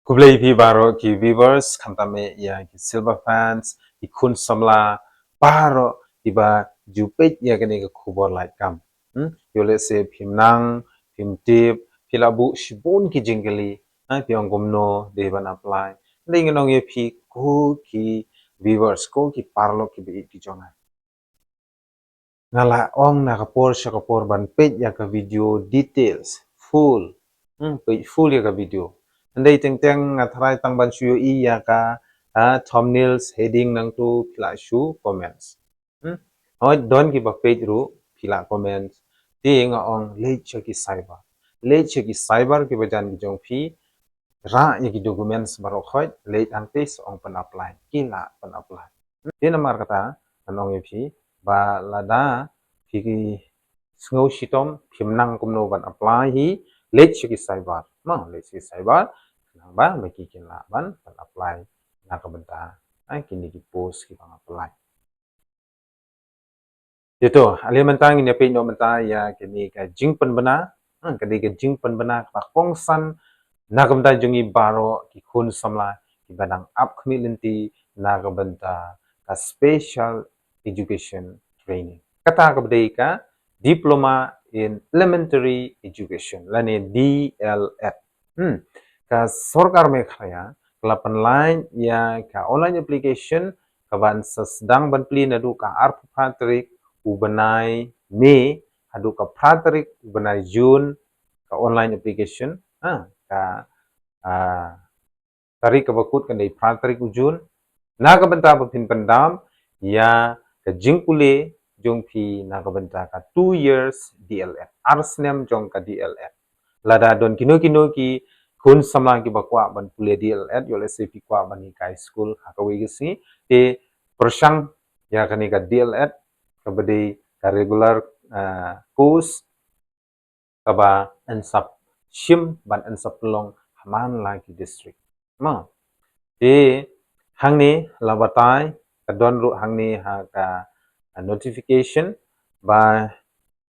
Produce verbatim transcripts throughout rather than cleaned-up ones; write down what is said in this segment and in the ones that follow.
Khublei phi baroh ki viewers, khamtam eh ïa ki Silver Fans, ki khun samla baroh kiba ju peit ïa kane ka khubor lait kam. Hmm? Ïoh lehse phim nang, phim tip, phi la buh shibun ki jingkylli, ha, phi ong kumno dei ban apply. Dei ngan ong ïa phi ko ki viewers, ko ki paralok kiba ïeit ki jong nga. Nga la ong na ka por sha ka por ban peit ïa ka video details full. Hmm, peit full ïa ka video. Hynrei teng teng nga tharai tang ban shu ïohi ïa ka, ha, thumbnails, heading nangtu phi la shu comments. Hmm? Hooid don kiba peit ruh phi la comments. Te nga ong leit sha ki cyber. Leit sha ki cyber kiba jan ki jong phi. Rah ïa ki documents baroh khoit, leit hangtei sa ong pyn apply. Ki lah pyn apply. Te namar kata ngan ong ïa phi ba lada phi ki sngew shitom phim nang kumno ban apply hi, leit sha ki cyber. Mo, leit sha ki cyber, nang ba ma ki kin lah ban pyn apply na ka bynta, eh, kine ki post kiba nga apply. Te to, ale mynta ngin ïa peit noh mynta ïa kane ka jingpynbna, hmm, kane ka jingpynbna kaba kongsan na ka bynta jong ngi baroh ki khun samla kiba dang ap khmih lynti na ka bynta ka special education training. Kata kaba dei ka Diploma in Elementary Education lane D L Ed. Hmm. Ka sorkar Meghalaya ka la pynlait ïa ka online application kaban sa sdang ban plie naduh ka arphew phra tarik u bnai May haduh ka phra tarik u bnai June, ka online application. Ha, ka, ah, tarik kaba kut kan dei phra tarik u June. Na ka bynta ba phin pyndap ïa ka jingpule jong phi na ka bynta ka two years D L Ed, ar snem jong ka D L Ed. Lada don kino kino ki khun samla kiba kwah ban pule D L Ed, ïoh lehse phi kwah ban hikai skul ha kawei ka sngi, te pyrshang ïa kane ka D L Ed kaba dei ka regular, ah, course kaba yn sa shim bad yn sa pynlong ha man la ki district. Mo. Te hangne la batai, ka don ruh hangne ha ka notification ba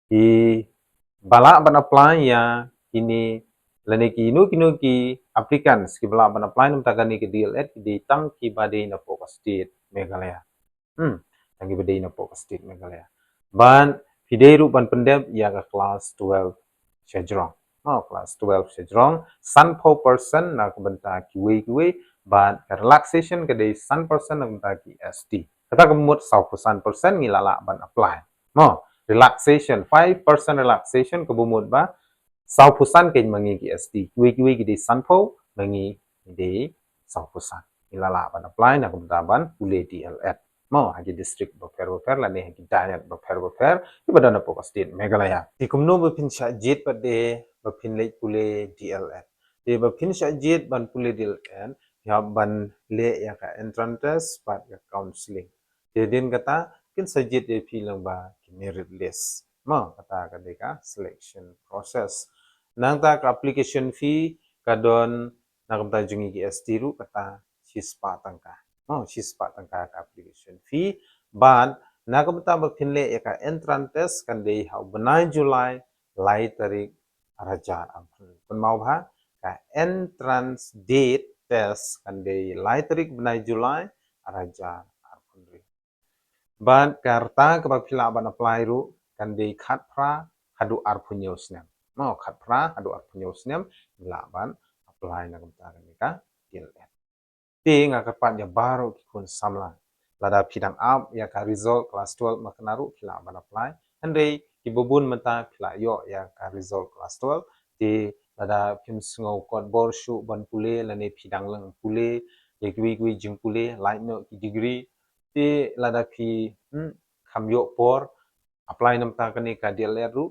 kiba lah ban apply ïa kine lane kino kino ki applicants kiba lah ban apply na ka bynta kane ka D L Ed ki dei tang kiba dei napoh ka state Meghalaya. Hmm, tang kiba dei napoh ka state Meghalaya. Bad phi dei ruh ban pyndep ïa ka class twelve shajrong. Mo, class twelve shajrong, sanphew percent na ka bynta kiwei kiwei, bad ka relaxation ka dei san percent na ka bynta ki S T. Kata ka mut sawphew san percent ngi la lah ban apply. Mo, relaxation, five percent relaxation kaba mut ba sawphew san kein ma ngi ki S T. Kiwei kiwei ki dei sanphew, ma ngi ki dei sawphew san. Ngi la lah ban apply na ka bynta ban pule D L Ed. Mo, ha ki district bapher bapher lane ha ki diet bapher bapher kiba don hapoh ka state Meghalaya. Te kumno ba phin shah jied pat de ba phin leit pule D L Ed? Te ba phin shah jied ban pule D L Ed, phi hap ban leh ïa ka entrance test bad ka counselling. Te hadien kata kin sa jied ïa phi lyngba ki merit list. Mo, kata ka dei ka selection process. Nangta ka application fee ka don na ka bynta jong ngi ki S T ruh kata shispah tyngka. Mo, shispah tyngka ka application fee. Bad na ka bynta ba phin leh ïa ka entrance test kan dei ha u bnai July lai tarik ar hajar arphew. Pynmaw bha, ka entrance date test kan dei lai tarik bnai July ar hajar arphew. Bad ka rta kaba phi lah ban apply ruh kan dei khatphra haduh arphew hynñiew snem. Mo, khatphra haduh arphew hynñiew snem phi lah ban apply na ka bynta kane ka D L Ed. Te nga kyrpad ïa baroh ki khun samla, lada phi dang ap ïa ka result class twelve mynta ruh phi lah ban apply. Hynrei kiba bun mynta phi la ïoh ïa ka result class twelve. Te lada phim sngew kot bor shuh ban pule lane phi dang leng pule ïa kiwei kiwei jingpule, lait noh ki degree. Te lada phi, hmm, kham ïoh por apply na ka bynta kane ka D L Ed ruh,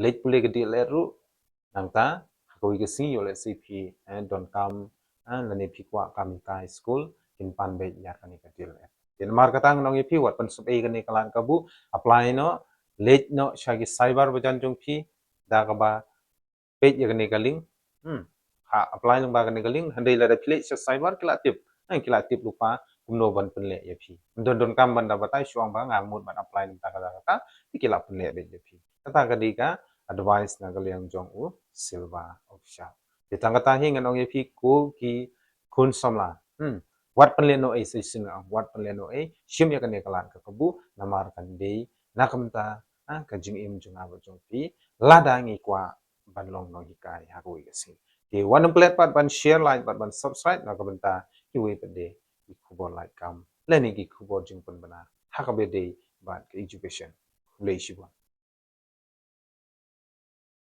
leit pule ka D L Ed ruh, nangta ha kawei ka sngi ïoh lehse phi, eh, donkam, eh, lane phi kwah kam hikai skul, kin pan beit ïa kane ka D L Ed. Te namar kata ngan ong ïa phi, wat pynsep ei kane ka lad kabu, apply noh, leit noh sha ki cyber ba jan jong phi da kaba peit ïa kane ka link. Hmm. Ha, apply lyngba kane ka link, hynrei lada phi leit sha cyber ki la tip. Eh, ki la tip lypa kumno ban pynleh ïa phi. Don donkam ban da batai shuwa ba nga mut ban apply lyngba kata kata, te ki la pynleh beit ïa phi. Kata ka dei ka advice na ka liang jong u Silver Official. Te tang kata hi ngan ong ïa phi ko ki khun samla. Hmm. Wat pynlehnohei, sa shisien nga ong, wat pynlehnohei, shim ïa kane ka lad ka kabu, namar kan dei na ka bynta, ha, ka jingim jong nga bad jong phi, lada ngi kwah ban long nonghikai ha kawei ka sngi. Te wat nym klet pat ban share, like, bad ban subscribe, na ka bynta kiwei pat de ki khubor lait kam lane ki khubor jingpynbna ha kaba ïadei bad ka education. Khublei shibun.